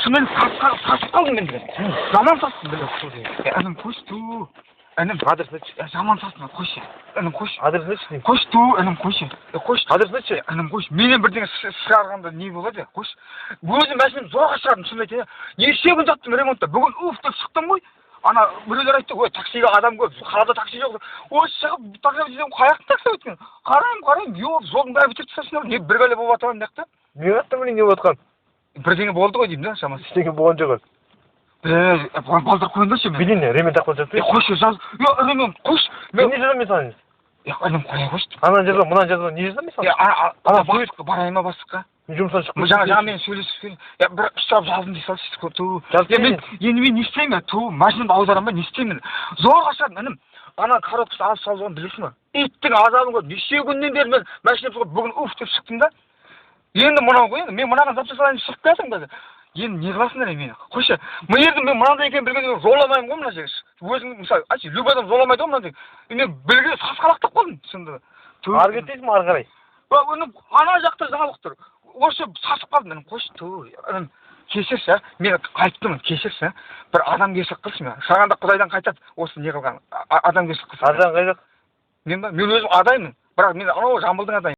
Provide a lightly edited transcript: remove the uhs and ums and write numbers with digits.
Мен сасып қалдым мен деген. Жаман састым, біле. Інім, қойшы, ту. Інім. Адресін айтшы. Жаман састым, қойшы. Інім, қойшы. Адресін айтшы деймін. Қойшы, ту, інім, қойшы. Қойшы. Адресін айтшы. Інім, қойшы. Менен бірдеңе шығарғанда не болады, қойшы. Өзім машинамды зорға шығардым, шынымды айтайын. Неше күн жаттым ремонтта. Бүгін уф деп шықтым ғой. Ана біреулер айтты: «Ой, таксиге адам көп, қалада такси жоқ». Ой, шығып такси десем, қаяқтың такси өткен? Қараймын, қараймын, жоқ, жолдың бәрі бітіріп тастапсыңдар. Не бір бәле болып жатыр ана жақта? Мен аттым, не болып жатқан? Бірдеңе болды ғой деймін да, шамасы. Ештеңе болған жоқ әлі. Балдар, қойыңдаршы мен. Билейін, ремень тақпай жатып. Қойшы, жаз. Інім, қойшы. Мен не жазамын мен саған? Інім, қоя қойшы. Ананы жазба, мынаны жазба, не жазамын мен саған? Ана бастыққа барайын ба, бастыққа? Мен жұмыстан шығып Жаңа мен сөйлесіп, бір ұстап жаздым дей салшы, ту. Жазып Мен енді мен не істеймін, ту, машинамды аударамын ба, не істеймін? Зорға шығардым, інім. Ана коробкасын алып салып алған, білесің ба? Иттің азабын көрдім. Неше күннен бері мен машинам, бүгін уф деп шықтым да. Енді мынау ғой енді, мен мынаған запчасть алайын деп шығып келатырмын қазір. Енді не қыласыңдар енді мені? Қойшы. Мына жерде мен мынандай екенін білгенде жоламаймын ғой мына жерге. Өзің мысалы, айтшы, любой адам жоламайды ғой мынандай. Мен білген сасқалақтап қалдым шынында. Ары кетесің ба, ары қарай? Інім, ана жақта жабық тұр. Осы сасып қалдым, інім, қойшы, ту, інім, кешірші, а. Мен айттым, кешірші, а. Бір адамгершілік қылшы мен. Саған да Құдайдан қайтады осы не қылған. Адамгершілік қылсын. Ар жағың қай жақ? Мен ба? Мен өзім адаймын. Бірақ мен анау Жамбылдың адайым.